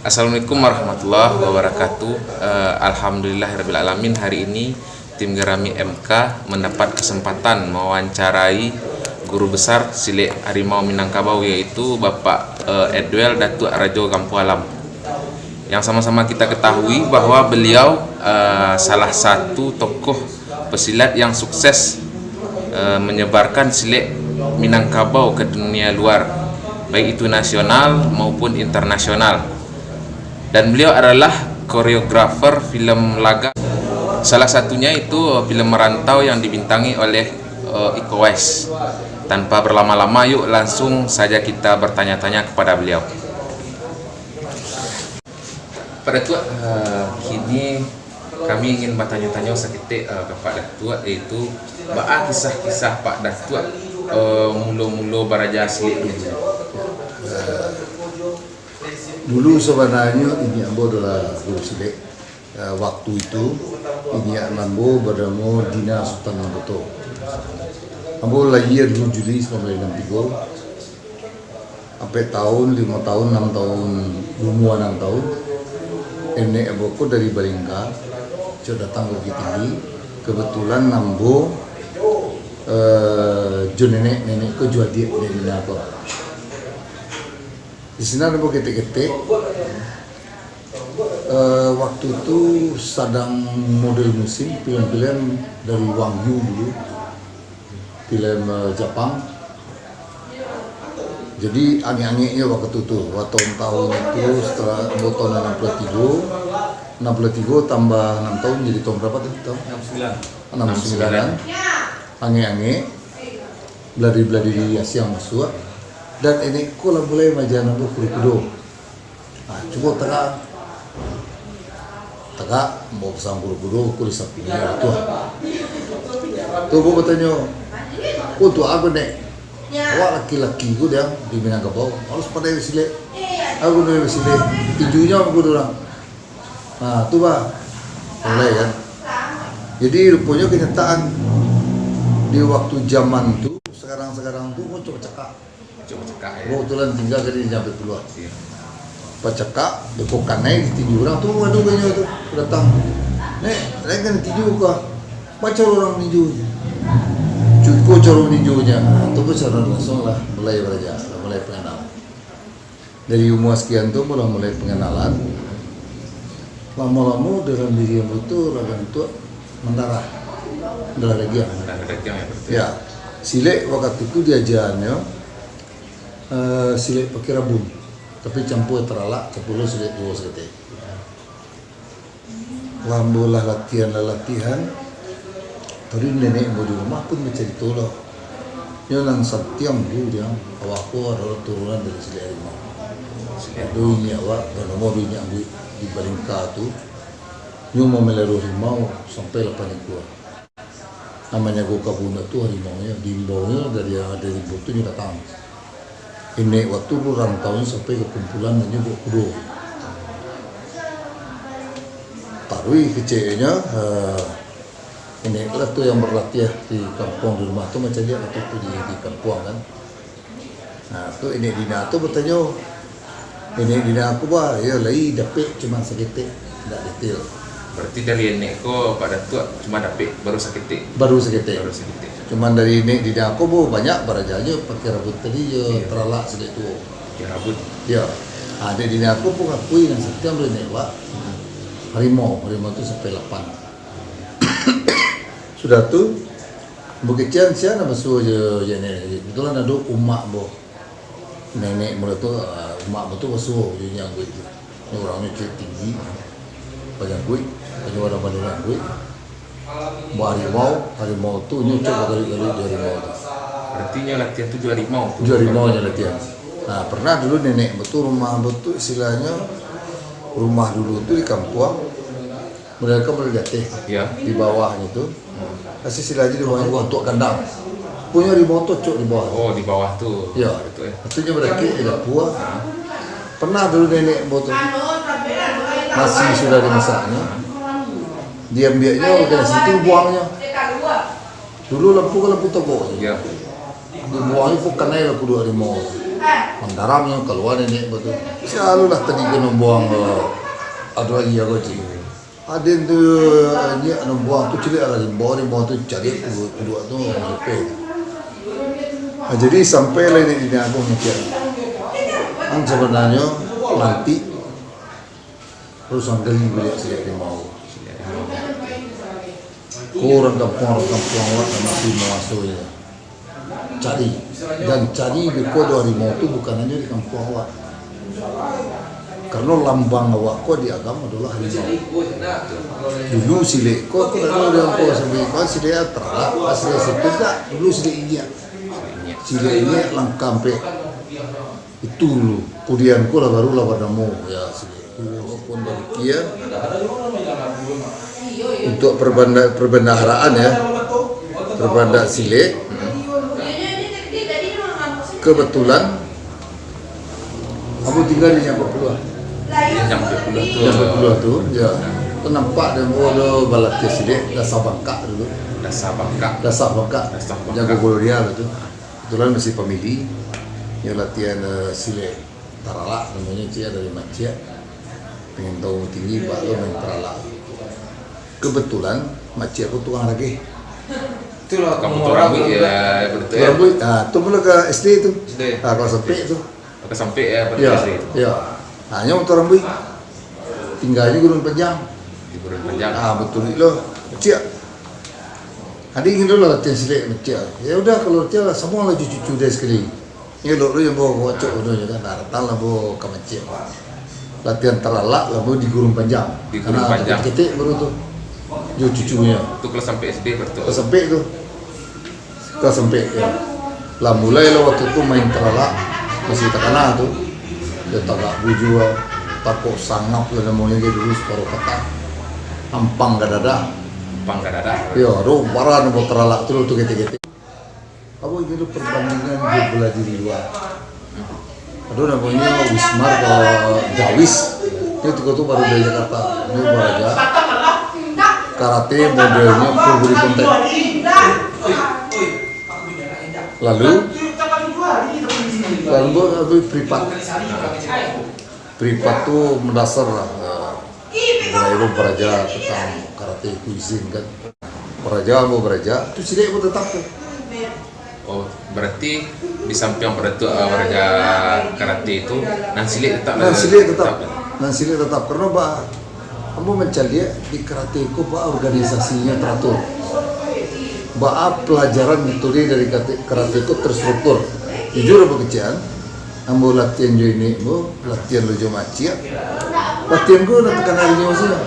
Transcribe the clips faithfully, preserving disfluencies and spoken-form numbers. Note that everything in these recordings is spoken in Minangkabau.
Assalamualaikum warahmatullahi wabarakatuh. Eh, alhamdulillahirabbil alamin, hari ini tim Gerami M K mendapat kesempatan mewawancarai guru besar silek harimau Minangkabau, yaitu Bapak, eh, Edwell Datuak Rajo Gampo Alam. Yang sama-sama kita ketahui bahwa beliau, eh, salah satu tokoh pesilat yang sukses, eh, menyebarkan silek Minangkabau ke dunia luar, baik itu nasional maupun internasional. Dan beliau adalah koreografer film laga. Salah satunya itu, eh, film Merantau yang dibintangi oleh, eh, Iko Uwais. Tanpa berlama-lama, yuk langsung saja kita bertanya-tanya kepada beliau. Pak Datuak, eh, kini kami ingin batanyo-tanyo saketek, eh, ka Pak Datuak, yaitu baa kisah-kisah Pak Datuak, eh, mulo-mulo baraja silek dulu. Dulu sabananyo inyiak ambo adolah guru silek. Eh, waktu itu, inyiak ambo banamo Dina Sutan Lambuto. Ambo lahia dulu Juli sambilan baleh anam tigo. Ampek taun, limo taun, anam taun, umua anam taun, nenek ambo ko dari Balingka, cok datang ka Bukik Tinggi. Kebetulan ambo, eh, jo nenek, nenek ko jo adiak nenek Dina ko. Di sinan ambo ketek-ketek. Eh, waktu tu sadang model musim film-film dari Wang Yu dulu, film, eh, Japang. Jadi angek-angeknyo waktu tu, waktu tahun itu setelah ambo tahun anam puluah tigo, anam puluah tigo tambah anam tahun jadi tahun berapa tu? Tahun Enam sembilan. Anam sembilan. Angek-angek, belari-belari asiang masuak, dan nenek ko lah mulai maaja ambo kudo-kudo. Ah, cubo tagak. Tagak, ambo pasang kudo-kudo, kudo sapi ni, tu. Tu ambo batanyo, "Untuak apo, Nek? Awak laki-laki ko diam di Minangkabau, harus pandai basilek. Apo pandai basilek? Tinjunyo apo kudo urang?" Ah, tu, bah. Mulai, kan. Jadi, ruponyo kenyataan di waktu zaman tu, sakarang-sakarang tu, muncul cakak. Cuma cakak, ya. Kebetulan tingga ka di Jambi Puluah. Iya. Pacakak, deko kanai ditinju urang tu, ado ka inyo tu, datang. "Nek, lain kan ditinju ka? Baco urang ninju." Cuko caro ninjunyo. Ah, tu pun caro langsung lah, mulai baraja, mulai pengenalan. Dari umua sekian tu, lah mulai pengenalan. Lamo-lamo dalam diri ambo tu lah bantuak mandarah. Darah dagiang. Darah dagiang, ya, betul. Ya. Silek wakatu tu diajanyo, eh, silek pakai rabun. Tapi campur taralak, campur lo silek duo saketek. Lah ambo lah latihan, lah latihan. Tadi nenek ambo di rumah pun bacarito lah. Nyo nan santiang dulu dia, awak ko adolah turunan dari silek harimau. Dulu inyiak awak, banamo dulu inyiak Angguik di Balingka tu. Nyo mamaliharo harimau sampai lapan ekua. Nan manjago kabun tu harimaunyo, diimbaunyo dari, dari rimbo tu nyo datang. Inek waktu tu rantaunyo sampai ka kumpulan, inyo bawa kudo. Taruih keceknyo, eh, inek lah tu yang berlatih di kampuang di rumah tu, macam dia waktu tu di, di kampuang kan. Nah, tu Inek Dina tu batanyo, Inek Dina ko bah, iyo lai dapek cuma saketek, indak detail. Berarti dari Inek ko Pak Datuak cuma dapek baru saketek? Baru saketek. Baru saketek. Cuman dari Inek Dina ko bah banyak baraja jo pakai rabun tadi jo taralak saketek tu. Pakai rabun. Iyo. Ah, Inek Dina ko pun akui nan satiang dari Inek wak. Harimau, harimau tu sampai lapan. Sudah tu, bukik cian sian lah basuo jo, jo Inek. Kebetulan ado umak boh. Nenek mudo tu, ah, umak ambo tu basuo jo inyiak Angguik tu. Inyo urangnyo ciek tinggi, panjangkuik, panjang badan panjang Angguik. Buah harimau, harimau tu inyo cok bagaruik-garuik jo harimau tu. Berarti inyo latihan tu jo harimau tu? Jo harimau inyo latihan. Nah, pernah dulu nenek ambo tu, rumah ambo tu istilahnyo rumah dulu tu di kampuang. Model kan model di ateh, di bawahnyo tu. Kasi sila aja di bawah tu, antuak kandang. Punyo harimau tu cok di bawah tu. Oh, di bawah tu. Yo. Betul, eh. Itu nyo barakik di dapua. Pernah dulu nenek ambo tu, nasi sudah dimasaknyo, diambiaknyo dari situ, dibuangnyo. Dulu lampu kan lampu togok tu. Yo. Dibuangnyo, pun kanai lah kudo harimau. Mandaramnyo kalua nenek ko tu. Sialulah tadi ka nombuang, eh, ado aia ko, cik. Aden tu, eh, nyiak nombuang tu, caliak lah rimbo, rimbo tu caliak tu, kuduak tu, sampai. Ah, jadi, sampai lah nenek dini agung mangecek. Ang sabananyo nanti Rusuang gali baliak siliak rimau. Ko urang kampuang, urang kampuang awak nan masih mawaso je. Cari. Dan cari beko do harimau tu bukan hanyo di kampuang awak. Karano lambang awak ko di Agam adolah harimau. Dulu silek ko, ko dak ado urang ko sampai ko silek taralak, silek situ dak. Dulu silek inyiak. Silek inyiak langkah ampek. Itu dulu. Kudian ko lah barulah banamo, ya, silek. Walaupun bagi kia, untuk perbanda-, perbendaharaan, ya, perbanda silek, kebetulan ambo tingga di Nyampang Puluah. Nyampang Puluah tu. Nyampang Puluah tu, ya. Tu nampak dek ambo tu balatiah silek, dasar bangkak dulu. Dasar bangkak. Dasar bangkak. Dasar bangkak. Jago Gloria lah tu. Kebetulan masih pamili, nyo latihan, eh, silek taralak namonyo, ciek, dari maciak. Pengen tahu tinggi, Pak, tu main taralak. Kebetulan maciak ko tukang rageh. Itulah tukang potong rambuik, ya, betul. Tukang rambuik, ah, tu mula ka S D tu. S D. Ah, kelas sampik tu. Kelas sampik, ya, betul, ya, S D tu. Ya. Ah, nyo potong rambuik. Tingganyo Gurun Panjang. Di Gurun Panjang. Ah, betul lo. Maciak. Adi ingin dulu lah latihan silek, maciak. Ya udah, kalau latihan lah, sabuanglah jo cucu dia sekali. Elok tu yang bawa kocok tu je kan. Nah, datanglah bawa ka maciak. Latihan taralak lah bawa di Gurun Panjang. Di Gurun Panjang. Ketek-ketek baru tu. Jo cucunyo. Tu kelas sampik S D berarti. Kelas sampik tu. Kelas sampik, ya. Lah, mulailah waktu tu main taralak, masih takana tu. Yo, tagak bujua, takok sangap lah namonyo dulu, saparuah patah. Ampang ka dadah. Ampang ka dadah. Yo, aduh, parah namo taralak tu, tu ketek-ketek. Apo itu tu perbandingan jo bala diri lua. Ado namonyo Wismar ka Jawis. Itu tiko tu baru dari Jakarta. Ini baraja karate modelnyo full body contact. Lalu, lalu apo, pripat. Pripat tu mandasar lah. Mulai lo baraja tentang karate kuizin kan. Baraja, ambo baraja, tu silek pun tetap tu. Oh, berarti di samping baraja, baraja karate tu, nan silek tetap. Nan silek tetap. Nan silek tetap. Karano ba, ambo mancaliak di karate ko ba organisasinyo teratur. Ba pelajaran metode dari karate, karate ko terstruktur. Jujur ambo kecek an, ambo latihan jo inek ambo, latihan lo jo maciak. Latihan ko nan takana dinyo sajo.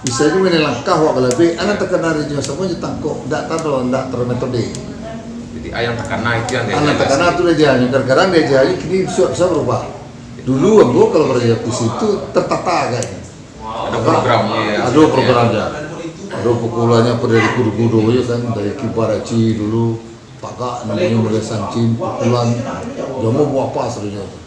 Misalnyo main langkah awak balabek, anak takana dinyo samo jo tangkok, ndak tado, ndak termetode. Jadi, ah, yang takana itu yang diajar. Anak takana tu diajar, kadang-kadang diajar, kini sudah bisa berubah. Dulu ambo kalau baraja kuizin tu tertata agaknyo. Ado programnyo, ya. Ado programnyo. Ado pukulannyo apo dari kudo-kudo je kan, dari kiba aci dulu, tagak namonyo mulai sancin, pukulan. Jamo buah pas sadonyo tu.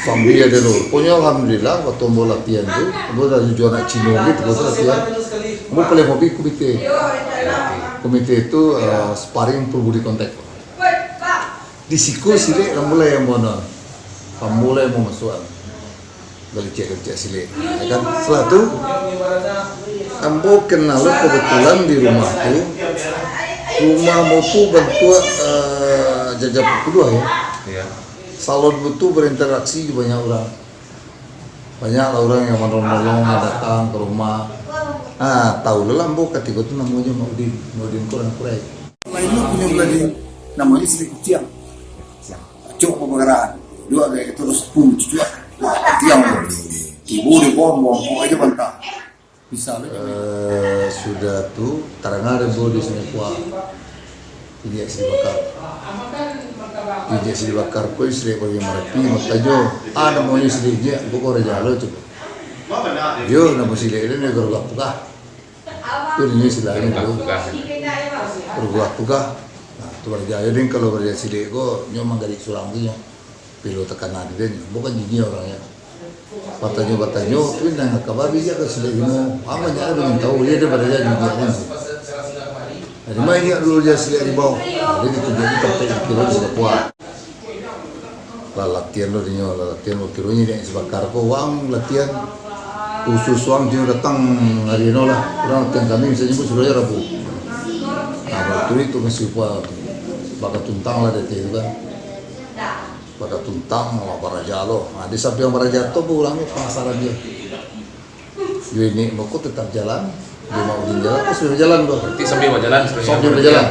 Sambil ado dulu. Pokoknyo alhamdulillah, waktu ambo latihan tu, ambo dari jo anak Cino gitu, waktu latihan. Ambo paling hobi kumite. Kumite tu, eh, sparring full body contact. Di siko silek lah mulai ambo no. Lah mulai ambo masuak. Galicek-galicek silek. Ya kan? Setelah tu, ambo kenal lo kebetulan di rumah tu. Rumah ambo tu bantuak, eh, jaja pukul dua ya. Iya. Salon ambo tu berinteraksi jo banyak urang. Banyak lah urang yang manolong-nolong, yang datang ke rumah. Ah, tahu lo lah ambo katiko tu namonyo Mak Udin. Mak Udin ko urang Kurai. Lain lo punyo bala diri, namonyo silek kuciang. Acok pabagaran. Dua kayak itu terus pun cucuak. Tiang. Ibu di bawah, bawah, bawah aja bantah. Bisa lo. Eh, sudah tu, tarangah deh ambo di Sungai Kuak. Injek sili bakar. Injek sili bakar ko silek bagi Marapi, makonyo, ah, namonyo silek injek, ambo ko raja lo cubo. Yo, namo silek ni, ni garugak pukah. Tu nyo istilahnyo tu. Garugak pukah. Nah, tu baraja. Jadi kalau baraja silek ko, nyo manggarik surang tu nyo. Pilo takana di den, bukan jijik urang nyo. Batanyo-batanyo, tu nan kabar bijak ka silek rimau. Ah, banyak lah urang tahu, dia ada baraja jijik kan. Jadi, main inyo dulu aja silek rimau. Jadi, ditunjuak di tampek di kilo di Singapura. Lah latihan lo dinyo, lah latihan lo kironyo dek si Bakar ko, wang latihan, khusus wang dinyo datang hari no lah. Urang latihan kami misalnyo ko sudah Rabu. Nah, baru tu itu masih upah bakatuntang lah dek itu kan. Bakatuntang lah baraja lo. Nah, di samping baraja tu, urang ni panasaran dia. Yo, ini mako tetap jalan, di Maudin jalan, oh, sambil bajalan tu. Berarti sambil bajalan, sambil Sambil bajalan.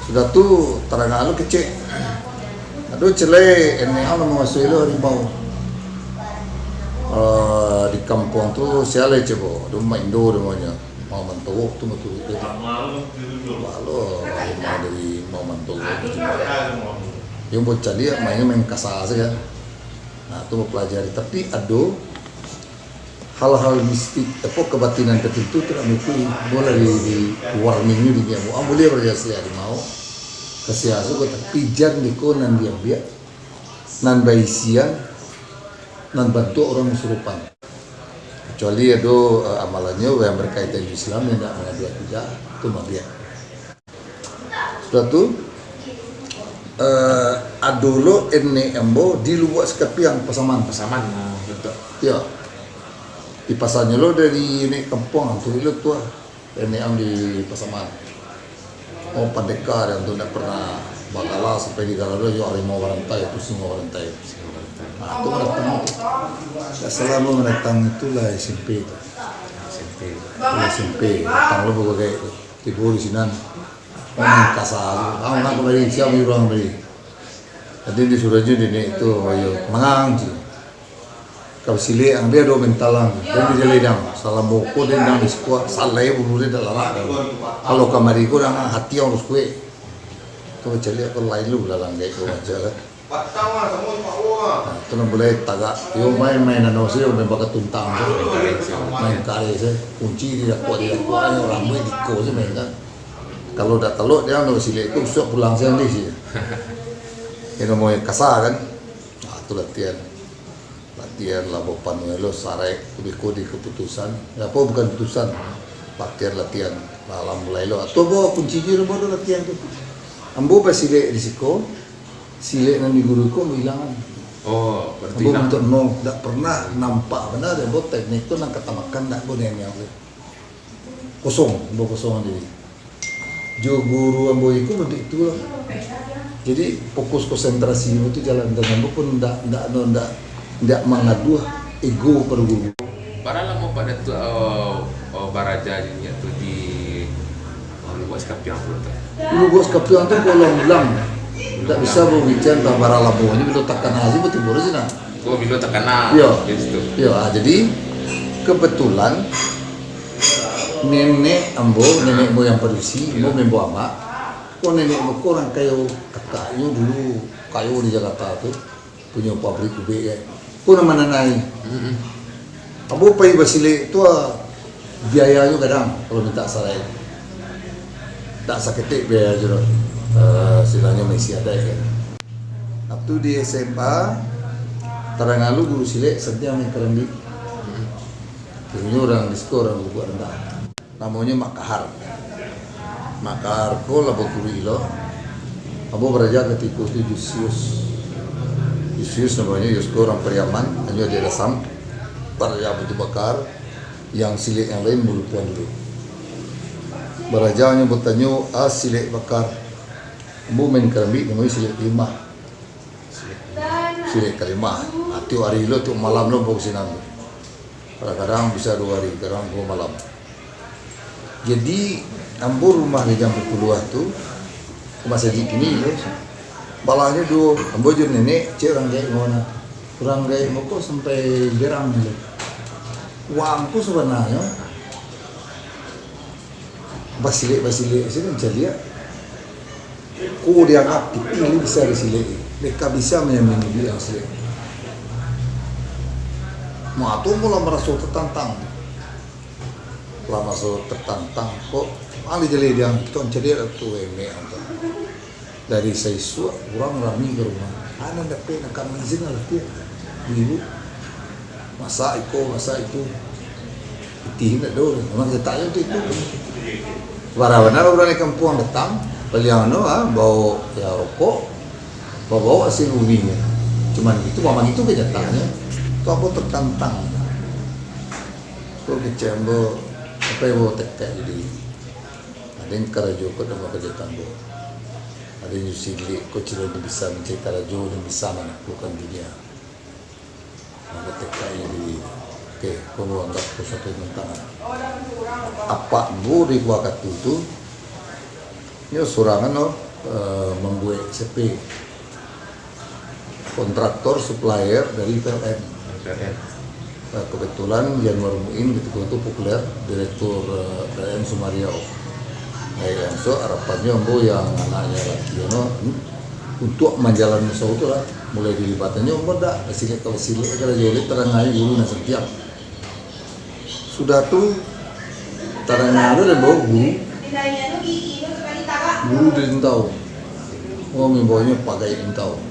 Sudah tu, tarang anu kecek. Aduh, celek, ini anu mangasuih lo harimau. Eh, di kampuang tu, sia lai cubo, aduh, Mak Indo namonyo. Mau mantogok tu, betul tu. Balo, harimau dari mau mantogok tu. Yang buat caliak, mainnya main kasar saja. Nah, tu bapalajari. Tapi ado hal-hal mistik, apo, kabatinan tatantu tu nak mukui. Bolah di, di warning ni di dia. Bukan boleh baraja sia harimau. Kasia suko, tapi jan diko nan diambiak, nan baisian, nan bantuak urang kasurupan. Kecuali ado, eh, amalannyo yang berkaitan jo Islam, yang nak mangadu akidah, tu mabiak. Sudah tu, eh, ado lo enek ambo di Lubuak Sikapiang, Pasaman. Pasaman, ah, betul. Yo. Di pasarnyo lo dari enek kampuang, tu lo tu ah. Enek am di Pasaman. Oh, pandeka dia tu ndak pernah bakala sampai digala lo, yo harimau barantai, tu singo barantai. Singo barantai. Ah, tu datang. Ndak salah lo datang itulah S M P tu. S M P. Lah S M P, datang lo bagai tu. Tibo di sinan. Main kasar tu. Tahu nak kembali, siapa urang tadi? Tadi disuruh je nenek tu, ayo, mangang je. Kalau silek ang dia ado mental ang. Dan di jalan dang, salam boko dia dang di sekuat, salai bulu dia dak larak. Kalau kamari ko dang hati ang urus kuek. Tu macam lihat ko lain lu lah langgai ko macam lah. Nah, tu lah mulai tagak. Yo main-main nano sih, main bakatuntang tu. Main kare sih. Kunci di dakuak, di dakuak, ayo ramai diko sih main kan. Kalau dak talok dia anu silek tu usah pulang sih nanti sih. Ini mau kasar kan. Nah, tu latihan. Latihan lah bapanuah lo saraik tu biko di keputusan. Apo bukan keputusan. Latihan, latihan. Lah, lah mulai lo. Atau bawa kunci je lo baru latihan tu. Ambo basilek di siko. Silek nan diguru ko hilang. Oh, berarti Ambo hilang. Bentuk no, dak pernah nampak bana dek ambo teknik tu nan katamakan dak ambo nengok tu. Kosong, ambo kosong diri. Jo guru ambo iko bentuk itulah. Jadi fokus konsentrasi ambo tu jalan, dan ambo pun ndak, ndak, no, ndak, ndak mangaduah ego pado guru. Bara lamo Pak Datuak, eh, eh, baraja di, tu di, eh, Lubuak Sikapiang tu, Pak? Lubuak Sikapiang tu kolong ulang. Ndak bisa babicara tentang bara lamo ni, bilo takana aja, betul, baru sih, nah. Oh, bilo takana. Iyo. Di situ. Iyo, ah, jadi kebetulan nenek ambo, nenek moyang padusi, ambo Iyo. Membawa amak. Oh, nenek ambo ko urang kayo, kakaknyo dulu kayo di Jakarta tu. Punyo pabrik ubek kan. Ko nan mananai. Mm-mm. Ambo pai basilek tu, ah, biayanyo gadang kalau mintak sarai. Tak saketek biaya jo doh. Eh, silanyo maisi adaik kan. Waktu di S M A, tarang alu guru silek santiang main karambik. Mm-mm. Gurunyo urang di siko, urang Lubuak Randah. Namonyo Mak Kahar. Mak Kahar ko lah bakuruik lo. Ambo baraja katiko tu Jusius. Jusius namonyo, Jusius ko urang Pariaman, anyo di Dasam. Baraja Abu Bakar, yang silek yang lain balupoan dulu. Baraja nyo batanyo, "Ah, silek Bakar, ambo main karambik namonyo silek kalimah." Silek kalimah. Ah, tiok ari lo, tiok malam lo, ambo ka sinan tu. Kadang-kadang bisa duo ari, kadang duo malam. Jadi, ambo rumah di Jalan Pukuluah tu, rumah sajik kini tu, balahnyo duo, ambo jo nenek, cek urang gaek ambo nah. Urang gaek ambo ko sampai berang tu. Wang ko sabananyo, basilek-basilek, siko mancaliak. Ko dianggap pitih ni bisa disilek. Deka bisa manyambi duit yang silek. Mah tu mula maraso tatantang. Lah maraso tatantang, kok ahli jaleh diang tu mancaliak tu emek tu. Dari saisuak urang rami ka rumah. Anak dapek nak kami izin lah tu. Ibu. Masak iko, masak itu. Pitih indak ado, memang letak je tu itu. Bara bana urang di kampuang datang, paliang anu, ah, bawa, ya, rokok, bawa hasil bumi. Cuman itu, memang itu kenyataannyo. Tu ambo tertantang. Ko kecek ambo, apo yang ambo tekek jadi. Ado yang karajo ko namo karajo ambo. Ado yang silek ko ciro bisa mancari karajo, yang bisa manaklukkan dunia. Mako tekek jadi, oke, ko ambo anggap ko suatu tantangan. Apak ambo di Buah Katu tu, nyo surang anu, eh, mambuek S P. Kontraktor supplier dari P L N. P L N. Eh, kebetulan Januar Muin ketika itu populer, direktur, eh, P L N Sumaria. Baik, langsung harapannya ambo yang anaknya laki, ano, hmm, untuk manjalankan usaha tu lah. Mulai dilibatannyo ambo ndak, silek ka silek ka jolek, tarang aja dulu nah setiap. Sudah tu, tadanga tu den bao guru. Guru di Lintau. Oh, mimbaonyo pagaik Lintau.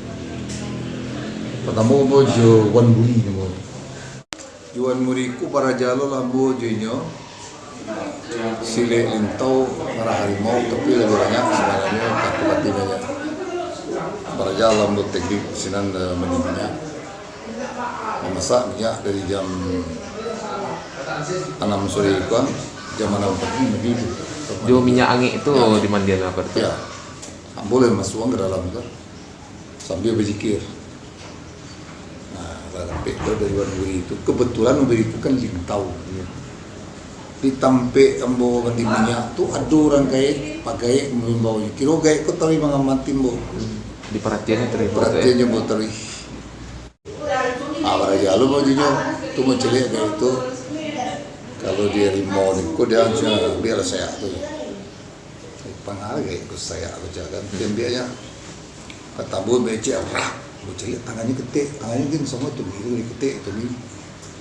Partamo bao jo Wan Buri namo. Jo Wan Buri ko baraja lo lah bao jo inyo. Silek Lintau marah harimau, tapi labiah banyak sabananyo kaku pati banyak. Baraja lah bao teknik sinan, eh, mandiminyak. Mamasak minyak dari jam anam sore ko, jam anam pagi mandi tu. Jo minyak angek tu. Minyak angek. Dimandian apo tu? Ya. Ambo lai masuak ka dalam tu. Sambia bazikir. Nah, lah dapek tu dari Wan Buri tu. Kebetulan Wan Buri tu kan Lintau. Iya. Di tampek ambo mandi minyak tu, ado urang gaek, pagaek maimbau. Kiro gaek ko taruih mangamati ambo. Hmm. Diparatiannyo taruih. Paratiannyo ambo taruih. Ah, baraja lo mau jinyo, tu mau caliak gaek tu. Kalau di harimau ni ko, dia macam biarlah sayak tu. Pangaruah gaek ko sayak tu, kan. Diambiaknyo. Partamo mecek, rak. Mau caliak tangannyo ketek, tangannyo gin samo tu, gin ketek tu ni.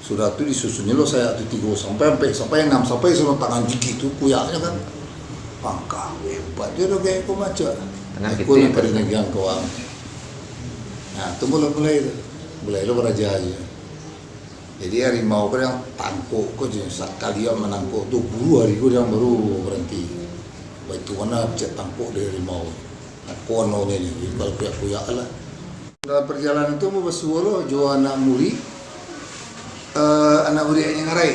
Sudah tu disusunnyo lo sayak tu tigo sampai ampek, sampai anam, sampai sono tangan gigi tu kuyaknyo kan. Pangka hebat jo do gaek ko macam. Tangan ketek. Aku nak pada nagiang ka urang. Nah, tu mulai-mulai tu. Mulai lo baraja aja. Jadi harimau ko yang tangkok ko je, sakali yang manangkok tu, buru hari ko yang baru baranti. Baitu mano cek tangkok dari harimau. Nah, kononyo je, kalau kuyak-kuyak lah. Dalam parjalanan tu, ambo basuo lo jo anak murid, eh, anak murid Nyiak Ngarai.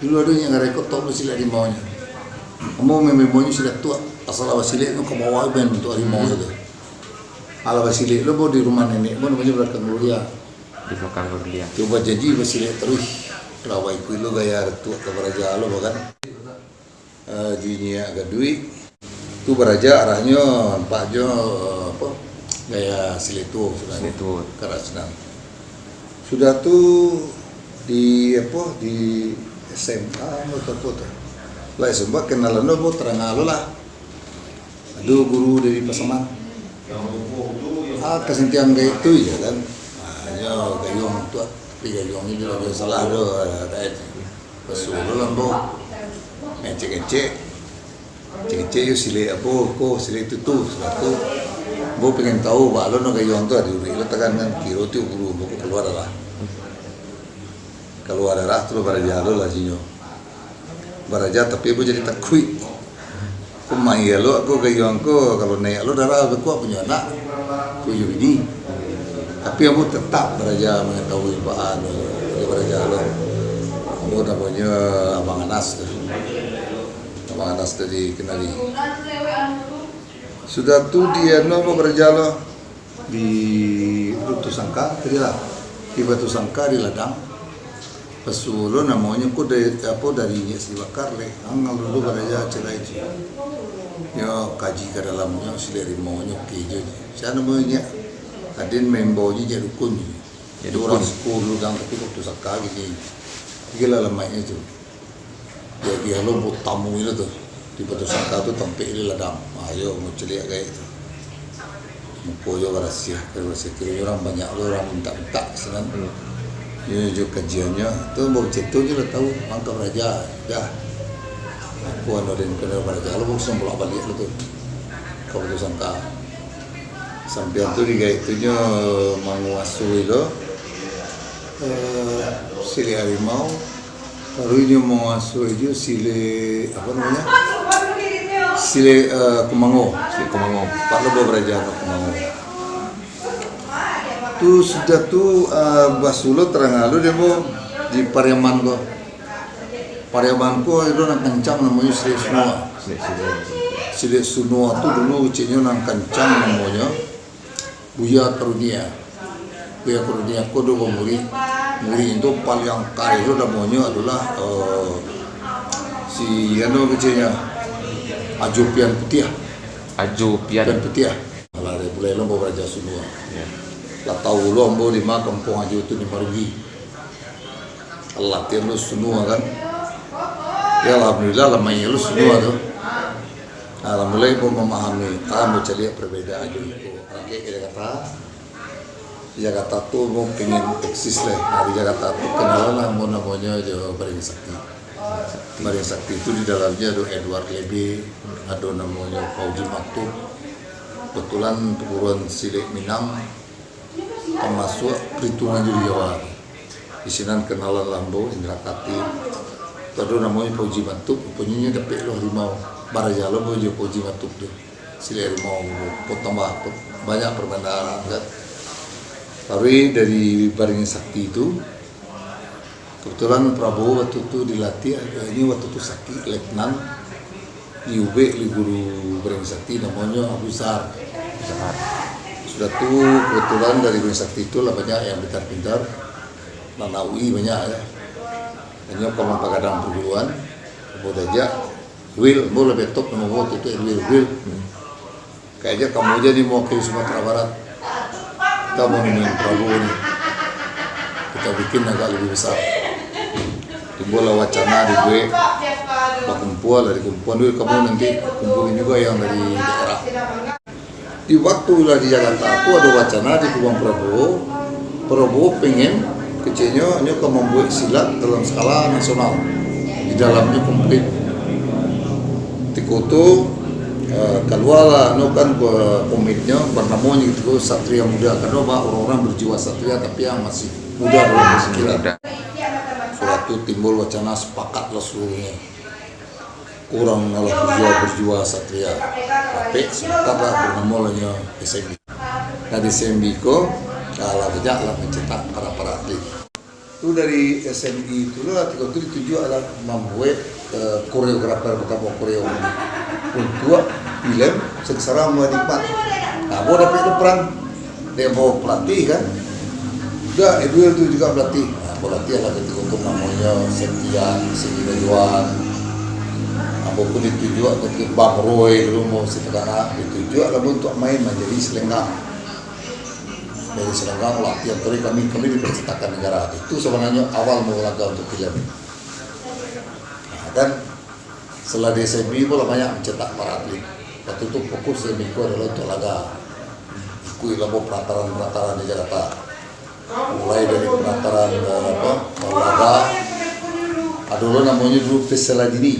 Dulu ado Nyiak Ngarai ko, tok lo silek harimaunyo. Ambo main-mainyo silek tu, asal lah basilek tu ka bawah, main untuak harimau tu. Alah basilek lo, ambo di rumah nenek ambo, namonyo Balakang Gloria. Di Balakang Gloria. Cubo janji basilek taruih. Lah baikuik lo gaya Datuak ka baraja lo, kan. Eh, jo Nyiak Gaduik. Tu baraja arahnyo nampak jo, eh, apo, gaya silek tuo sudah. Silek tuo. Karajo senang. Sudah tu di, apo, di S M A atau apo tu. Lah S M A kenalan lo, ambo tadanga lo lah. Ado guru dari Pasaman. Ah, kasantiang gaek tu je kan. Ah, nyo gayuang tu, tapi gayuang ni labiah salah tu, ah, gaek tu. Basuo lo lah ambo. Ngecek-ngecek. Ngecek-ngecek yo silek apo ko, silek tu tu, silek tu. Ambo pengen tahu, baa lo no gayuang tu, ado urek lo takan kan. Kiro tu guru ambo ko kalua darah. Kalua darah tu lo baraja lo lah jinyo. Baraja, tapi ambo jadi takuik. Ko main lo ko gayuang ko, kalau naiak lo darah, beko punyo anak, punyo bini. Tapi ambo tetap baraja mangatahui baa lo, baraja lo. Ambo namonyo Abang Anas tu. Abang Anas tu dikenali. Sudah tu di anu ambo baraja lo. Di Batu Sangka tadi lah. Di Batu Sangka, di ladang. Basuo lo namonyo ko dari, apo, dari Nyiak Sri Bakar leh. Ang dulu baraja cerai tu. Yo, kaji ka dalamnyo, silek harimaunyo, oke jo. Sia namonyo Nyiak? Aden main baunyo Nyiak Dukun. Nyiak Dukun. Urang siko dulu, tapi Batu Sangka gini. Gila lamaiknyo tu. Jadi, alo, buat tamu itu tu. Di Batu Sangka tu tampek di ladang. Ah, yo, mau caliak gaek tu. Muko yo barasiah, barasiah. Kiro urang banyak lo, urang mintak-mintak sinan. Hmm. Yo, jo kajiannyo. Tu, ambo cito je lah tahu, mangka baraja. Dah. Aku anu den kena baraja lo, bagus bolak-balik lo tu. Ka Batu Sangka. Sampian tu di gaek tu nyo manguasoi lo, eh, silek harimau. Baru inyo mangasuah jo silek, apo namonyo? Silek, eh, kumango. Silek kumango. Pak lo babaraja ka kumango. Tu Tu sudah tu, ah, basulo tarang alu deh, Bo, di Pariaman ko. Pariaman ko ado nan kancang namonyo Silek Sunua. Silek Sunua. Silek Sunua tu dulu keceknyo nan kancang namonyo Buya Karunia. Buya Karunia ko ado bamurid. Murid tu paling angkai tu namonyo adolah, eh, si anu keceknyo, Ajo Pian Putiah. Ajo Pian. Pian Putiah. Alah, dari mulai lo babaraja Sunua. Ya. Lah tau lo ambo di ma kampuang Ajo tu di Marugi. Latihan lo Sunua kan. Ya, alhamdulillah lah main lo Sunua tu. Nah, lah mulai ambo mamahami, ah, ambo caliak perbedaan Ajo iko. Oke, ka Jakarta. Di Jakarta tu ambo pengen eksis lah. Nah, di Jakarta tu kenalan lah ambo namonyo jo Baringin Sakti. Baringin Sakti tu di dalamnyo ado Edward Lebe, ado namonyo Fauji Matub. Kebetulan perguruan silek Minang tamasuak Perhitungan jo di Jawa. Di sinan kenalan lah ambo, Indra Katib. Tu ado namonyo Fauji Matub, ruponyo inyo dapek lo harimau. Baraja lo ambo jo Fauji Matub tu. Silek harimau, tambah banyak perbendaharaan kan. Tapi dari Baringin Sakti tu, kebetulan Prabowo waktu tu dilatih, inyo waktu tu sakik, letnan, diubek oleh guru Baringin Sakti, namonyo Abu Zar. Sudah tu, kebetulan dari Baringin Sakti tu lah banyak yang pintar-pintar, nan anak U I banyak ya. Inyo ka mampagadang perguruan, ambo diajak, Wil, ambo lah betop namo ambo waktu tu, Wil, Wil. Hmm. Kayaknyo kamu aja ni mewakili Sumatera Barat. Kita mau nemuin Prabowo ni. Kita bikin agak lebih besar. Timbullah wacana dibuek, bakumpul lah, dikumpulan duit, kamu nanti kumpulin juga yang dari daerah. Di waktu lah di Jakarta tu ado wacana di Kubang Prabowo, Prabowo pengen keceknyo nyo ka mambuek silat dalam skala nasional, di dalamnyo komplit. Tiko tu, eh, kalualah anu kan, eh, komitnyo, banamonyo gitu, Satria Muda, karena ba-, orang-orang berjiwa satria tapi yang masih muda dalam pikiran. Sudah tu timbul wacana, sepakatlah seluruhnyo. Urang alah berjiwa, berjiwa satria. Tapi sebentar lah, bernamo lah nyo S M B. Nah, di S M B ko, alah banyak lah mencetak para-para atlet. Tu dari S M B tu lah, tiko tu ditujuak lah mambuek, eh, koreografer pertama koreo untuak filem Sengsara Menikmat. Nah, ambo dapek tu peran. Dek ambo pelatih kan. Udah, Edwil tu juga pelatih. Nah, ambo latihan lah katiko tu namonyo Septian, Seni Rajuan. Ambo pun ditujuak katiko Bang Roy dulu, ambo masih takanak. Ditujuak lah ambo untuak main manjadi selenggang. Dari selenggang latihan tadi kami, kami di percetakan negara. Itu sebenarnya awal mula langkah untuk filem. Nah, kan, setelah di S M B pun lah banyak mencetak para atlet. Waktu tu fokus S M B ko adalah untuk laga. Ikuik lah ambo penataran-penataran di Jakarta. Mulai dari penataran, eh, apa, laga, ado lo namonyo dulu pesilat dini.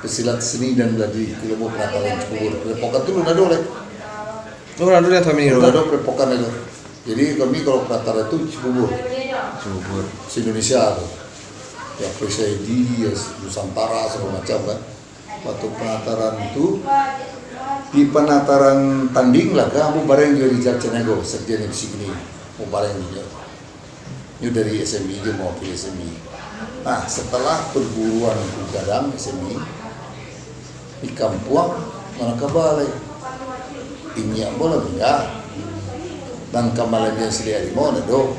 Pesilat seni dan bela diri, ikuik lo ambo penataran Cibubur. Perepokan tu alun ado lai. Alun ado lai, Tommy, alun ado perepokan lai. Jadi kami kalau penataran tu Cibubur. Cibubur. Se-Indonesia tu. Ya, P C I D, ya, Nusantara, segala macam kan. Waktu penataran tu, di penataran tanding lah kan, ambo bareng jo Rijal Caniago, sekjen M C kini. Ambo bareng jo. Nyo dari S M B, nyo mawakili S M B. Nah, setelah perguruan tu gadang S M B, di kampuang, ma nan kaba lai? Inyiak ambo lah maningga. Nan ka malanjian silek harimau ndak ado.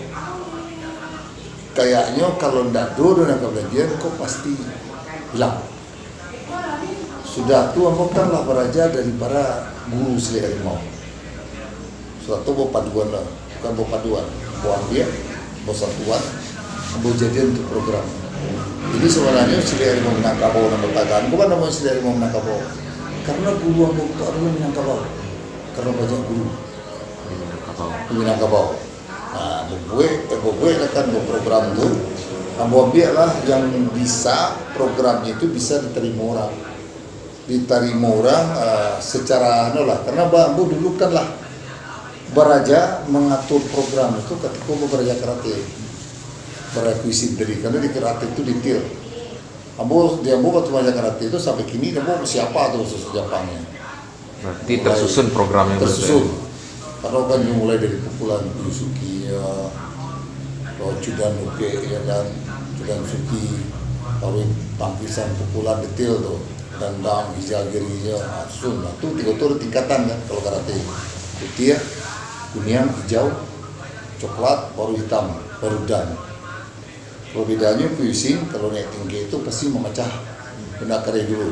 Kayaknyo kalau ndak ado doh nan ka balanjian, ko pasti ilang. Sudah tu ambo kan lah baraja dari para guru silek harimau. Sudah tu bapaduan lah, bukan bapaduan, ambo ambiak, ambo satuan, ambo jadian tu program. Jadi sabananyo silek harimau Minangkabau nan batagak, bukan namo silek harimau Minangkabau. Karano guru ambo tu adolah Minangkabau. Karano banyak guru. Minangkabau. Minangkabau. Nah, babuek, eh, babuek lah kan program tu. Ambo ambiak lah yang bisa, programnyo tu bisa ditarimo urang. Ditarimo urang, eh, secara anu lah. Karano ba-, ambo dulu kan lah baraja mangatur program tu katiko baraja karate. Baraja kuisin tadi, karano di karate tu detail. Ambo, di ambo waktu baraja karate tu sampai kini ambo masih apa tu khusus Japangnyo. Berarti mulai tersusun programnya, tersusun. Karano kan nyo mulai dari pukulan Kyosuke, Yo, kalau Cudan Ukek, yo kan, Cudan Suki, taruih Tangkisan, pukulan detail tu, dandang, hijau giri je, ah, sun. Nah, tu tigo tu ada tingkatan kan, kalau karate. Putiah, kuniang, hijau, coklat, baru hitam, baru dan. Kalau bedanya pushing, kalau naik tinggi tu pasti mamacah benda kareh dulu.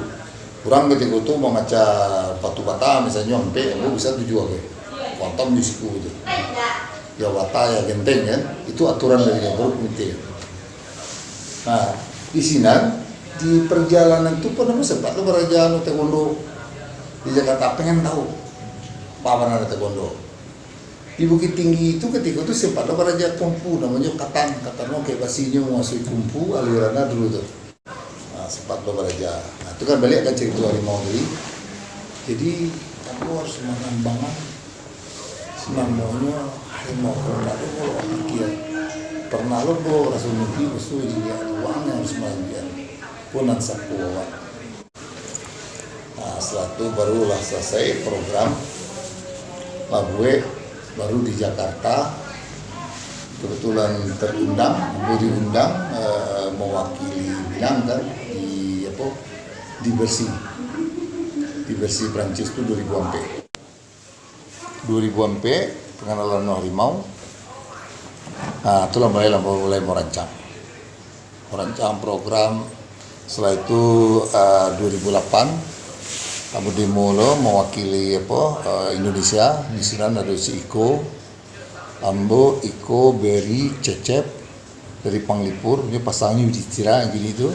Urang katiko tu mamacah batu bata, misalnyo ampek, ambo bisa tujuah ampek. Kuantam di siku tu. Ya bata, ya genteng kan. Itu aturan dari baru komite. Nah, di sinan, di perjalanan tu pernah sempat tu baraja anu taekwondo di Jakarta, pengen tahu apa bana taekwondo. Di Bukittinggi tu, katiko tu sempat lo baraja kungfu, namonyo katan. Katan lo kayak basinyo masuak kungfu aliran dulu tu. Nah, sempat lo baraja. Nah, tu kan baliak ka carito harimau tadi. Jadi, kamu harus mengembangkan namonyo harimau. Kalau ndak ado, kalau pikir, pernah lo bo raso mimpi, musuh jadi uang yang harus melanjutkan. Pun nan sapu awak. Nah, setelah tu barulah selesai program, lah buek, baru di Jakarta, kebetulan terundang, ambo diundang, eh, mewakili Minang kan, di, apo, di Bercy. Di Bercy Prancis tu dua ribu ampek. Dua ribu ampek, pengenalan harimau. Nah, itulah mulailah, mulai merancang. Merancang program. Setelah itu, ah, dua ribu lapan, ambo demo lo mewakili, apo, ah, Indonesia. Di sinan ado si Iko, ambo, Iko, Berry, Cecep, dari Panglipur, nyo pasangnyo di Tira gini tu.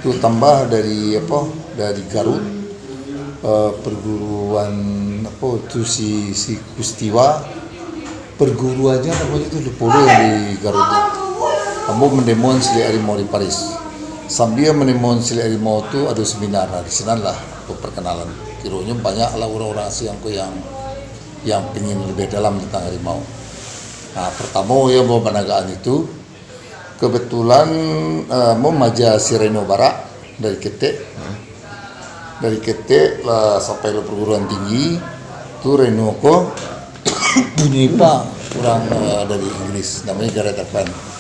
Tu tambah dari, apo, dari Garut, eh, perguruan, apo tu, si, si Kustiwa, perguruannya namonyo tu, lupo lo yang di Garut tu. Ambo mandemon silek harimau di Paris. Sambia mandemon silek harimau tu, ado seminar, nah, di sinan lah perkenalan. Kironyo banyak lah urang-urang asing ko yang, yang pingin lebih dalam tentang harimau. Nah, pertamo yo ambo managaan itu, kebetulan, eh, ambo maaja si Reno Barak dari Ketek. Hmm. Dari Ketek lah sampai lo perguruan tinggi, tu Reno ko punyo ipar urang, eh, dari Inggris, namonyo Gareth Evans.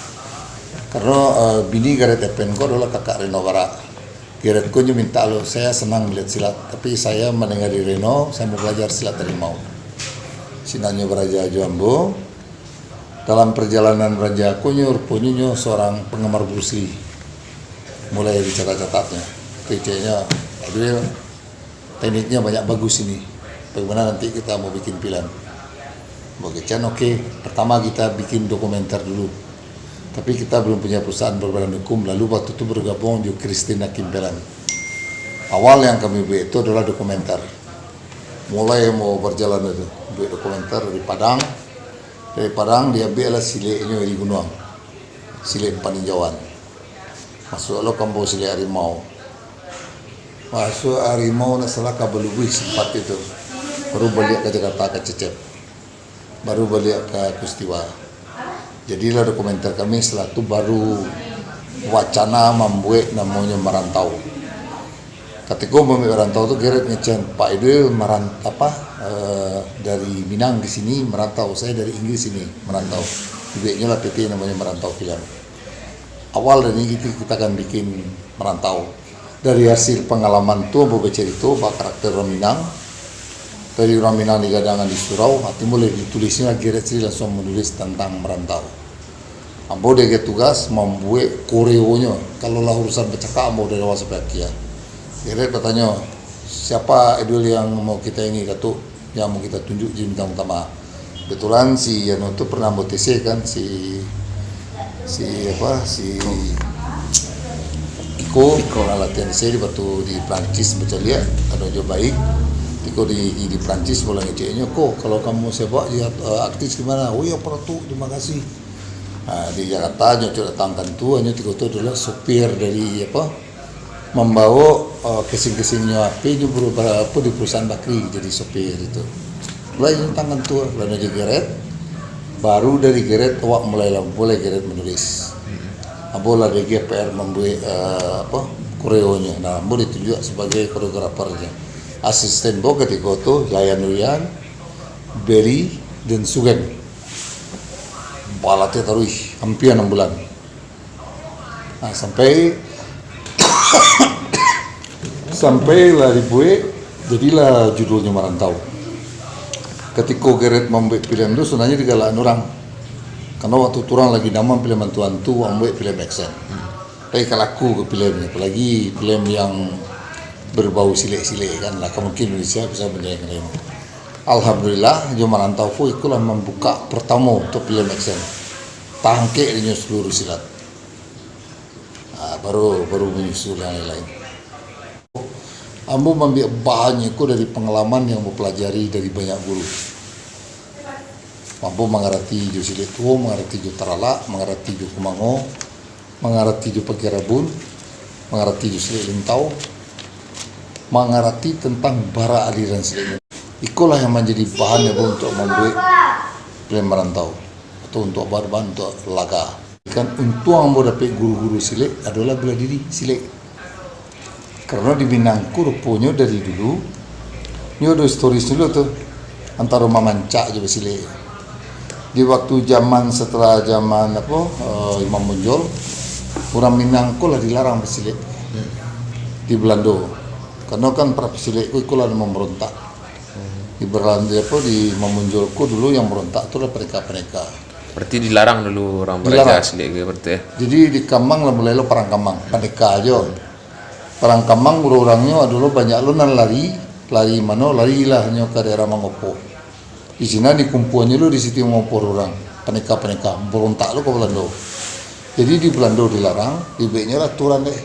Karano, eh, bini Gareth Evans ko adolah kakak Reno Barak. Gareth ko nyo minta lo, "Saya senang melihat silat, tapi saya mendengar dari Reno, saya mau belajar silat harimau." Sinannyo baraja jo ambo. Dalam perjalanan baraja ko nyo, ruponyo nyo seorang penggemar Bruce Lee. Mulai dicatat-catatnyo. Keceknyo, "Aduh, tekniknya banyak bagus ini. Bagaimana nanti kita mau bikin film?" Ambo kecek, "Oke, pertama kita bikin dokumenter dulu. Tapi kita belum punya perusahaan berbadan hukum, lalu waktu itu bergabung di Christine Hakim Film." Awal yang kami buat itu adalah dokumenter. Mulai mau berjalan itu, buat dokumenter dari Padang. Dari Padang diambiak lah sileknyo dari gunuang. Silek paninjauan. Masuak lo ka ambo silek harimau. Masuak harimau nak salah ka Balubuih sempat itu. Baru baliak ka Jakarta ka Cecep. Baru baliak ka Kustiwa. Jadilah dokumenter kami, setelah tu baru wacana mambuek namonyo Marantau. Katiko mambuek Marantau tu, Gareth ngecek, "Pak Idul meran-, apa, eh, dari Minang ke sini merantau, saya dari Inggris sini merantau." Dibueknyo lah P T namonyo Marantau Film. Awal dari itu kita akan bikin Marantau. Dari hasil pangalaman tu, ambo bacarito bak karakter urang Minang. Dari urang Minang digadang di surau, hati mulai ditulisnyo, Gareth sendiri langsung menulis tentang Marantau. Ambo diagiah tugas mambuek koreonyo. Kalau lah urusan bacakak, ambo dari awal sampai akhir. Gareth batanyo, "Siapa idol yang mau kita ini, Datuk? Yang mau kita tunjuk jadi bintang utama?" Kebetulan si anu tu pernah ambo T C kan, si, si apa, si Iko, Iko. Pernah latihan T C di batu di Prancis, bacaliak, ado jo baik. Tiko di, di Prancis, bola ngeceknyo, "Ko, kalau kamu sepak jadi, eh, artis gimana?" "Oh ya, Pak Datuk, terima kasih." Nah, di Jakarta, nyo cok datang kantua, nyo tiko tu adalah sopir dari, apa, mambawa, eh, casing-casing nyo H P nyo beru-, apa, di perusahaan Bakri jadi sopir itu. Mulai tentang kantua, lah nyo jadi Gareth. Baru dari Gareth, awak mulai lah, mulai Gareth menulis. Hmm. Ambo lah diagiah P R mambuek, eh, apa, koreonyo. Nah, ambo ditunjuk sebagai koreografernya. Asisten ambo katiko tu, Yayan Rian, Berry, dan Sugeng. Wah, latiah taruih, hampir anam bulan. Nah, sampai, sampai lah dibuek, jadilah judulnyo Marantau. Katiko Gareth mambuek filem tu, sabananyo digalakan urang. Karano waktu tu urang lagi namo filem hantu-hantu, mambuek filem action. Tapi ka laku ka filem ni, apalagi filem yang berbau silek-silek kan, lah ka mungkin Indonesia bisa bandingkan lain. Alhamdulillah, jo Marantau ko iko lah mambukak partamo untuak filem action. Tangkek dinyo saluruh silat. Ah, baru, baru manyusul yang lain-lain. Ambo mambiak bahan iko dari pangalaman yang ambo palajari dari banyak guru. Ambo mangarati jo silek tuo, mangarati jo taralak, mangarati jo kumango, mangarati jo pagia rabun, mangarati jo silek lintau, mangarati tantang bara aliran silek. Ikolah yang manjadi bahan ambo untuak mambuek filem Marantau, atau untuak bahan-bahan untuak laga. Kan untuang ambo dapek guru-guru silek adolah bela diri silek. Karano di Minang ko ruponyo dari dulu, nyo ado historisnyo dulu tu, antaro mamancak jo basilek. Di waktu zaman, setelah zaman apo, eh, Imam Bonjol, urang Minang ko lah dilarang basilek di Belando. Karano kan para pasilek ko iko lah mambarontak. Di Belando apo, di Imam Bonjol ko dulu yang mambarontak tu lah paneka-paneka. Berarti dilarang dulu urang baraja silek ko, berarti, eh? Jadi di Kamang lah mulai lo parang Kamang, paneka ajo. Parang Kamang urang-urangnyo ado lo banyak lo nan lari, lari mano, larilah nyo ka daerah Mangopo. Di sinan dikumpuannyo lo di situ Mangopo urang, paneka-paneka, barontak lo ka Belando. Jadi di Belando dilarang, dibueknyo lah aturan deh.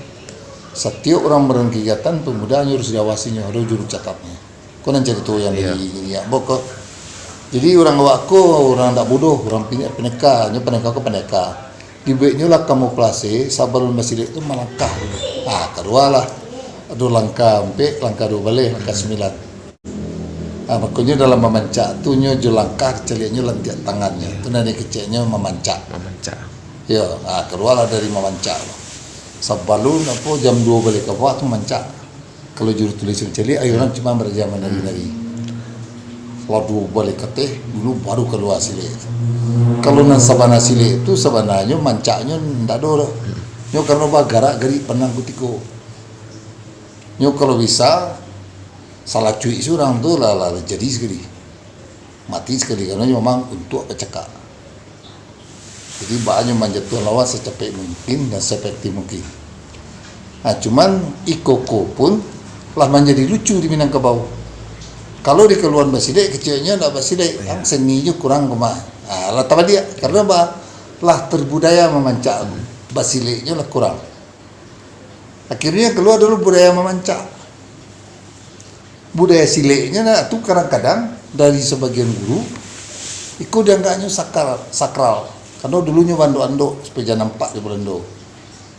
Satiok urang badan kegiatan, pemuda nyo harus diawasinyo, ado juru catatnyo. Ko nan carito yang dari niniak ambo ko. Jadi urang awak ko urang ndak bodoh, urang pini-, paneka, nyo paneka ko paneka. Dibueknyo lah kamuflase, sabalun basilek tu malangkah dulu. Ah, kalualah. Ado langkah ampek, langkah duo baleh, langkah sambilan. Ah, makonyo dalam mamancak tu nyo jo langkah, caliaknyo lantiak tangannyo. Tu nan dikeceknyo mamancak. Mamancak. Yo, ah, kalualah dari mamancak. Sabalun apo jam duo baleh ka bawah tu mancak. Kalau juru tulis mancaliak, ayo urang cuma baraja manari-nari. Kalau duo baleh kateh, dulu baru kalua silek. Kalau nan sabana silek tu, sabananyo mancaknyo ndak ado doh. Nyo karano bagarak garik pandang kutiko. Nyo kalau bisa, salacuik surang tu lah, lah, lah jadi sakali. Mati sakali, karano nyo memang untuak bacakak. Jadi, bahanyo manjatuahan lawan sacapek mungkin dan seefektif mungkin. Nah, cuman iko ko pun lah manjadi lucu di Minangkabau. Kalau di kaluan basilek, keceknyo ndak basilek, kan seninyo kurang koma. Ah, lah tabaliak, karano ba-, lah terbudaya mamancak, basileknyo lah kurang. Akhirnyo kalua dulu budaya mamancak. Budaya sileknyo nah, tu kadang-kadang dari sabagian guru, iko dianggapnyo sakral, sakral. Karano dulunyo baandok-andok supayo jan nampak di Belando.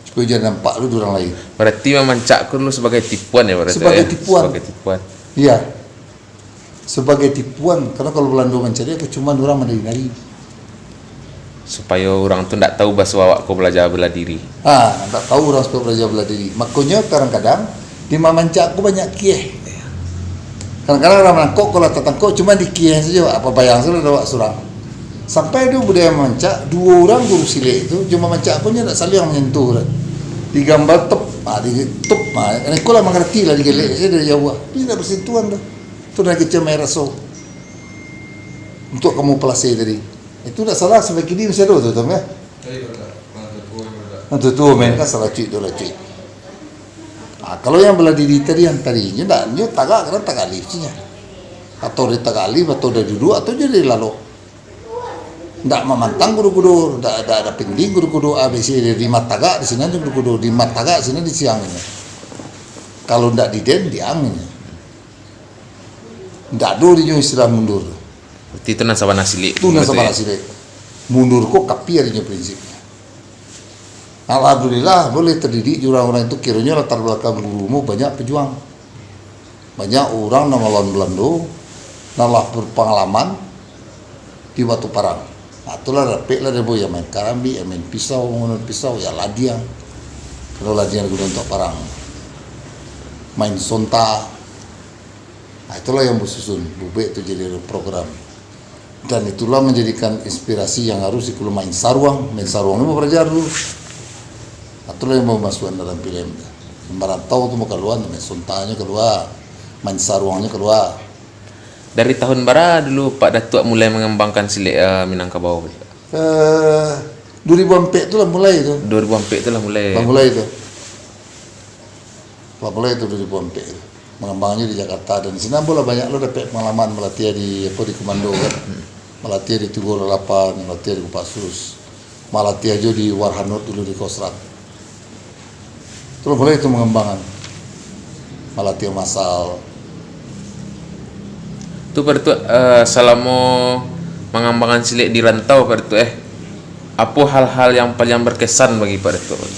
Supayo jan nampak dulu di urang lain. Berarti mamancak ko dulu sabagai tipuan ya, berarti, Sabagai ya? tipuan. Sabagai tipuan. Iya. Sabagai tipuan, karano kalau Belando mancaliak, ko cuman urang manari-nari. Supayo urang tu ndak tahu baso awak ko balajar bela diri. Ha, ndak tahu urang supayo balajar bela diri. Makonyo kadang-kadang di mamancak ko banyak kieh. Kadang-kadang urang manangkok ko lah tatangkok cuma di kieh sajo, apo bayang sajo lah awak surang. Sampai tu budaya mamancak, duo urang guru silek tu, jo mamancak ko nyo ndak saling manyentuh doh. Digambar tep, ha, di tep, ha, iko lah mangarati lah digelek sajo dari jauah. Tapi ndak basentuhan doh. Tu nan kecek main raso. Untuak kamuflase tadi. Itu ndak salah, sampai kini masih ado tu, Tom, ya? Nan tuo-tuo main kan salacuik tu lacuik. Ah, kalau yang bela diri tadi, yang tadi, nyo ndak, nyo tagak, kadang tagak alif cina. Atau dia tagak alif, atau dia duduk, atau dia lalok. Ndak mamantang kudo-kudo, ndak, ndak, ndak pending kudo-kudo A B C, di rumah tagak, di sinan kudo-kudo, di rumah tagak, sinan di siang ini. Kalau ndak di den, di ang ini. Ndak ado dinyo istilah mundur. Berarti itu nan sabana silek. Tu nan sabana silek. Mundur ko kapia dinyo prinsipnyo. Alhamdulillah, buliah tadidik jo urang-urang itu, kironyo latar balakang guru mu banyak pejuang. Banyak urang nan malawan Belando, nan lah berpangalaman di waktu parang. Nah, itulah dapek lah dek ambo, yang main karambik, yang main pisau, mangguno pisau, ya ladiang. Kalau ladiang diguno untuak parang. Main sonta, Nah, itulah yang basusun, bubuik tu jadi program. Dan itulah manjadikan inspirasi yang harus ikulah main saruang. Main saruang ni baraja dulu. Itulah yang mamasuakan dalam filem. Marantau tu kalua, main sontanyo kalua, main saruangnyo kalua. Dari tahun bara dulu Pak Datuak mulai mangambangkan silek, eh, Minangkabau? Eh, dua ribu ampek tu lah mulai tu. Dua ribu ampek tu lah mulai. Lah mulai tu. Lah mulai tu dua ribu ampek tu. Mangambangnyo di Jakarta, dan di sinan ambo lah banyak lo dapek pangalaman malatiah di, apo, di komando kan. Malatiah di Tugu Lalapan, malatiah di Kopassus. Malatiah jo di Warhanot dulu di Kosrat. Tu lah mulai tu mangambangan. Malatiah masal. Tu Pak Datuak, eh, salamo mangambangan silek di rantau Pak Datuak, eh, apo hal-hal yang paliang berkesan bagi Pak Datuak?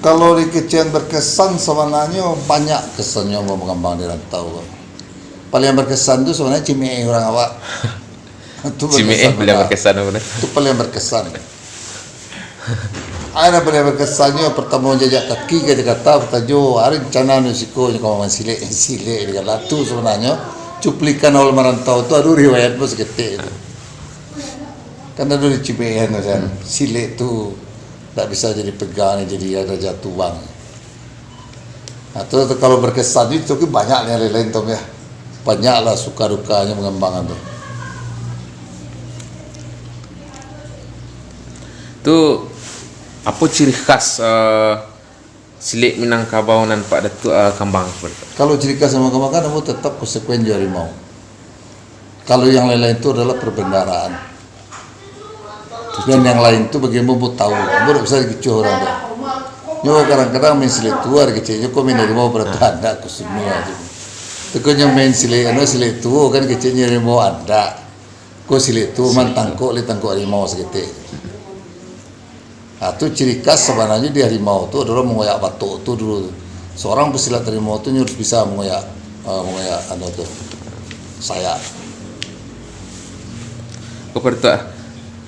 Kalau dikecekan berkesan, sabananyo banyak kesannyo mangambang di rantau. Paliang berkesan tu sabananyo cimeeh urang awak. Tu Cimeeh berkesan paliang lah. Berkesan apo nah? Tu paliang berkesan. Ada paliang berkesannyo, partamo jajak kaki ka Jakarta, batajo, "Ari rencana nu siko nyo ka main silek?" Silek di galak tu sabananyo, cuplikan awal marantau tu ado riwayat pun saketek tu. Kan ado di cimeeh tu kan, silek tu tak bisa jadi pegang, jadi ada jatuh bang. Nah, tu, tu kalau berkesan itu tu banyak yang lain-lain tu ya. Banyaklah suka dukanya mangambangan tu. Tu apo ciri khas, eh, silek Minangkabau nan Pak Datuak, eh, kambang? Kalau ciri khas mangambangan, ambo tetap konsekuen jo harimau. Kalau yang lain-lain tu adalah perbendaharaan. Dan yang lain tu bagi ambo, ambo tahu. Ambo dak bisa dikicuah urang tu. Nyo kadang-kadang main silek tuo dikeceknyo ko main harimau, pado tu andak ko suno tu. Tu ko nyo main silek, anu, silek tuo kan dikeceknyo harimau andak. Ko silek tuo mah tangkok lai tangkok harimau saketek. Nah, tu ciri khas sabananyo di harimau tu adalah mangoyak batok tu dulu tu. Seorang pesilat harimau tu nyo harus bisa mangoyak, ah, mangoyak anu tu, sayak. Ko Pak Datuak,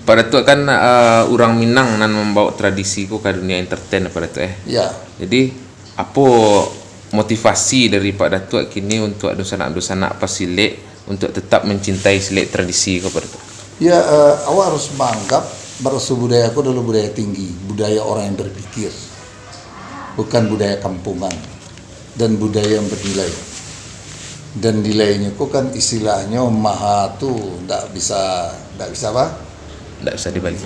Pak Datuak kan, ah, urang Minang nan mambaok tradisi ko ka dunia entertain Pak Datuak, eh. Ya. Jadi, apo motivasi dari Pak Datuak kini untuak dunsanak-dunsanak pasilek untuak tetap mancintai silek tradisi ko Pak Datuak? Ya, eh, awak harus maanggap baraso budaya ko adalah budaya tinggi, budaya orang yang berpikir, bukan budaya kampungan, dan budaya yang bernilai. Dan nilainyo ko kan istilahnyo maha tu ndak bisa, ndak bisa apa? Ndak bisa dibali.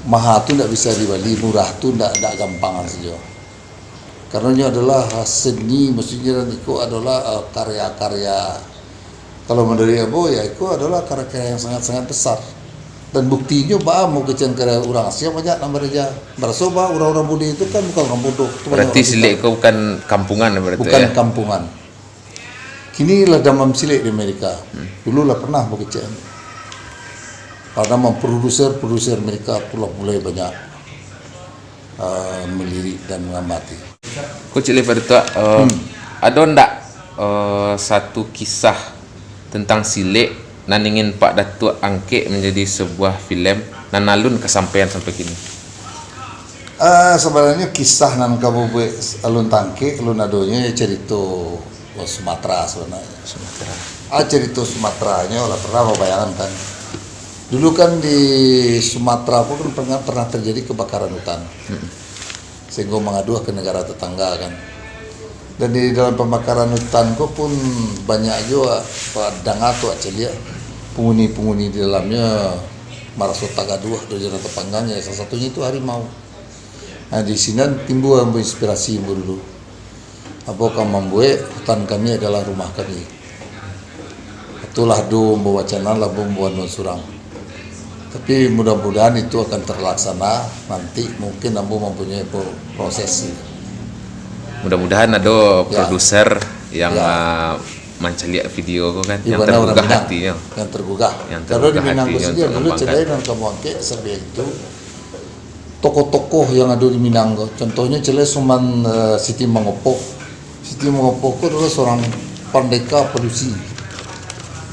Maha tu ndak bisa dibali, murah tu ndak, ndak gampang sajo. Karano nyo adalah seni, maksudnyo, dan iko adalah, eh, karya-karya, kalau menurut ambo, ya, iko adalah karya-karya yang sangat-sangat besar. Dan buktinyo, baa mukecekan karya urang asing banyak nan baraja. Baraso baa urang-urang bule itu kan bukan urang bodoh. Tu banyak Berarti urang silek pintar. Ko bukan kampungan berarti Bukan ya? Kampungan. Kini lah damam silek di Amerika. Dulu lah pernah mukecekan. Lah damam produser-produser Amerika tu lah mulai banyak, eh, melirik dan mengamati. Ko ciek lai Pak Datuak, eh, ado ndak, eh, satu kisah tentang silek nan ingin Pak Datuak angkek manjadi sabuah filem nan alun kasampaian sampai kini? Ah, sabananyo kisah nan ka bubuek alun tangkek, alun adonyo ya carito Sumatera sabananyo. Sumatera. Ah, carito Sumatera nyo lah pernah babayangan kan. Dulu kan di Sumatera ko kan pernah, pernah terjadi kebakaran hutan. Sehingga mangaduah ke negara tetangga kan. Dan di dalam pembakaran hutan ko pun banyak juo, ah, danga tu, ah, caliak, penghuni-penghuni di dalamnya maraso tagaduah, ado nan tapanggang, ya, salah satunyo itu harimau. Nah, di sinan timbua ambo inspirasi ambo dulu. Ambo ka mambuek hutan kami adalah rumah kami. Itulah do ambo wacana lah ambo mambuek surang. Tapi mudah-mudahan itu akan terlaksana, nanti mungkin ambo mampunyai pro-, proses sih. Mudah-mudahan ado Ya. Produser yang, Ya. ah, mancaliak video ko kan, Di yang mana urang tergugah Minang hatinyo. Yang tergugah. Yang Kalau di Minang hatinyo sendiri untuk dulu ngambangkan. Cedai nan kamu angkek sampai itu tokoh-tokoh yang ada di Minang ko. Contohnya Cedai Suman, eh, Siti Mangopoh. Siti Mangopoh ko adalah seorang pendeka padusi.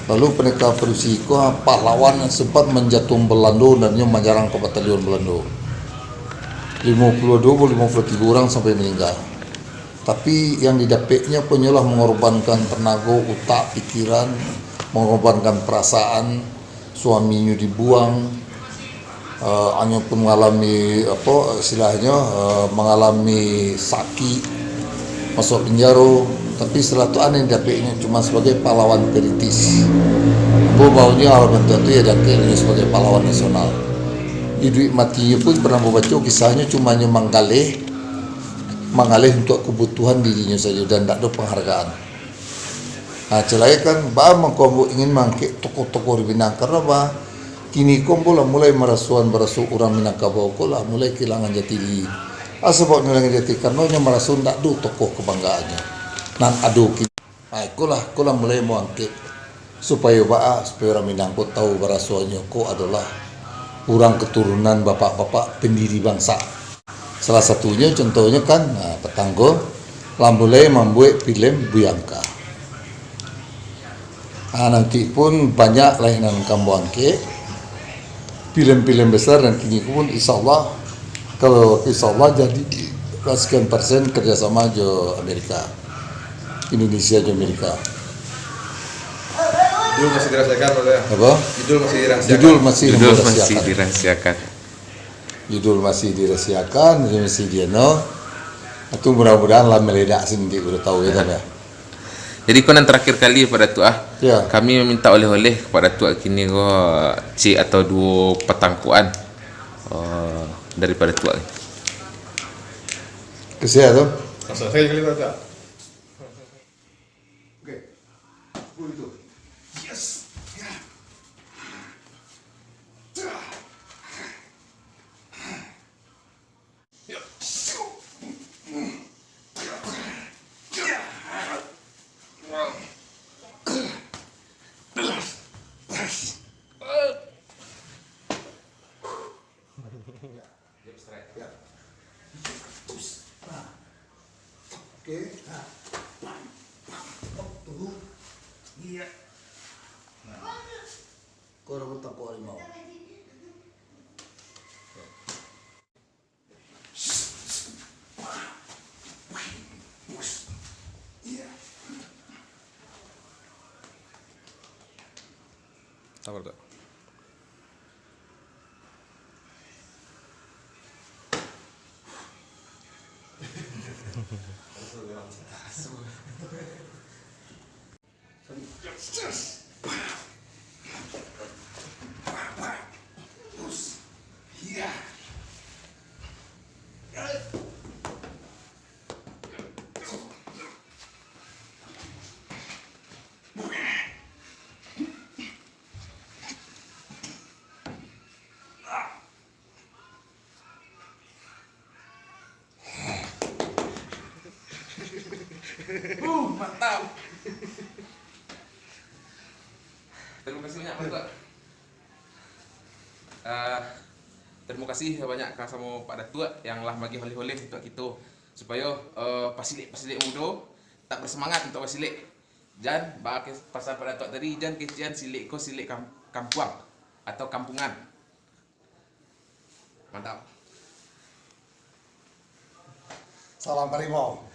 Lalu pendeka padusi ko, ah, pahlawan yang sempat manjatuhkan Belando dan nyo manyarang ke batalion Belando. Limo puluh dua atau limo puluh tiga urang sampai maningga. Tapi yang didapeknyo punyolah mangorbankan tanago, utak, pikiran, mangorbankan parasaan, Suaminyo dibuang, eh, anyo pun mangalami, apo, istilahnyo, eh, mangalami sakik, masuak penjaro, tapi setelah tu aneh dapeknyo cuma sebagai pahlawan perintis. Ambo baunyo hal bantuak tu ya diangkek inyo sebagai pahlawan nasional. Iduik matinyo pun pernah babaco kisahnyo cuma nyo manggaleh, manggaleh untuak kebutuhan dirinyo sajo dan ndak ado penghargaan. Nah, celai kan, baa mangko ambo ingin mangkek tokoh-tokoh di Minang, karano baa, kini ko ambo lah mulai marasoan baraso urang Minangkabau ko lah mulai kehilangan jati diri. Ah, sabab kehilangan jati, karano nyo maraso ndak ado tokoh kebanggaannyo. Nan ado kini, ah, iko lah, iko lah mulai ambo angkek. Supayo baa, supayo urang Minang ko tahu barasonyo ko adolah urang keturunan bapak-bapak pendiri bangsa. Salah satunyo, contohnyo kan, nah, patang ko lah mulai mambuek filem Buyangka. Nah, nanti pun banyak lah nan ka ambo angkek. Filem-filem besar nan kini ko pun, insya Allah, kalau insya Allah jadi lah sekian persen kerjasama jo Amerika, Indonesia jo Amerika. Judul masih dirahasiakan, Pak, ya? Apa? Judul masih dirahasiakan. Judul masih Judul masih dirahasiakan. dirahasiakan. Judul masih dirahasiakan, masih di anu. Itu mudah-mudahan lah meledak sendiri, udah tahu ya, kan, ya. Jadi, ko nan terakhir kali, Pak Datuak, ah. Ya. Kami meminta oleh-oleh kepada Datuak kini ko, cek atau duo patangkuan, eh, daripada Datuak. Kasihan tu. Langsung saja kali, Pak Datuak. Oke. Sepuluh itu. Yes. Ya. Oke. Nah. Tunggu. Iya. Nah. Kau dah bertangkuk harimau. Sabar tu. Uh, mantap. Terima kasih banyak, Pak Datuak. Eh, terima kasih banyak ka samo Pak Datuak yang lah magiah oleh-oleh untuak kito, supayo, eh, pasilek-pasilek mudo tak bersemangat untuak basilek. Jan, bak pasan Pak Datuak tadi, jan kecekan silek ko silek kam-, kampuang atau kampungan. Mantap. Salam harimau.